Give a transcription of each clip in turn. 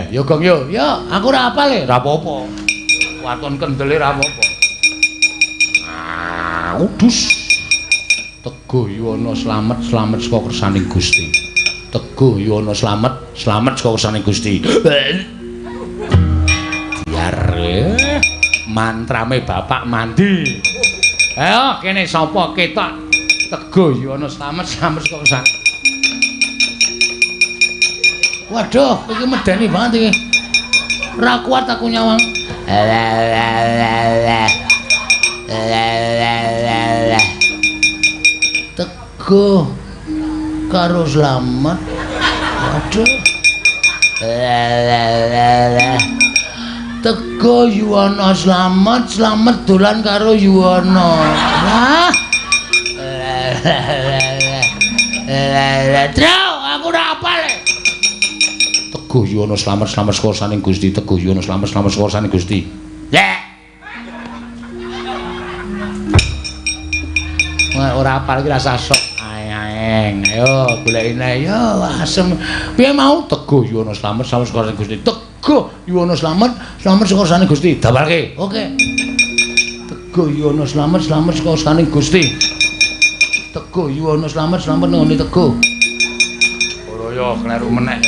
Yo Gong yo. Yo, aku ora apal e, ora apa-apa. Waton kendele ora apa-apa. Ah, udus. Teguh Yuwana slamet, slamet saka kersaning Gusti. Teguh Yuwana slamet, slamet saka kersaning Gusti. Biar mantrame bapak mandi. Ayo kene sapa ketok Teguh Yuwana slamet, slamet saka kersane. Waduh, iki medeni banget iki. Ora kuat aku nyawang. Teguh karo slamet. Waduh. Teguh Yuwana slamet, slamet dolan karo Yuwana. Wah. Trau, aku ora apal. Teguh Yuwana slamet, slamet saka kersaning Gusti. Teguh Yuwana slamet, slamet saka kersaning Gusti. Lek. Ora apal iki rasa sok. Aeng, ayo golekine. Yo asem. Piye mau Teguh Yuwana slamet, slamet saka kersaning Gusti. Teguh Yuwana slamet, slamet saka kersaning Gusti. Dawalke. Oke. Teguh Yuwana slamet, slamet saka kersaning Gusti. Teguh Yuwana slamet, slamet nang ngene Teguh. Ora yo kleru meneh.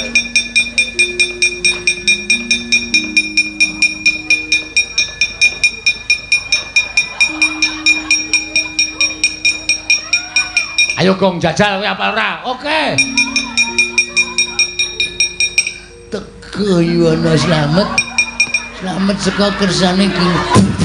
Ayo Gong jajal kowe apal ora? Oke. Teguh Yuwana slamet, slamet saka kersane Gusti.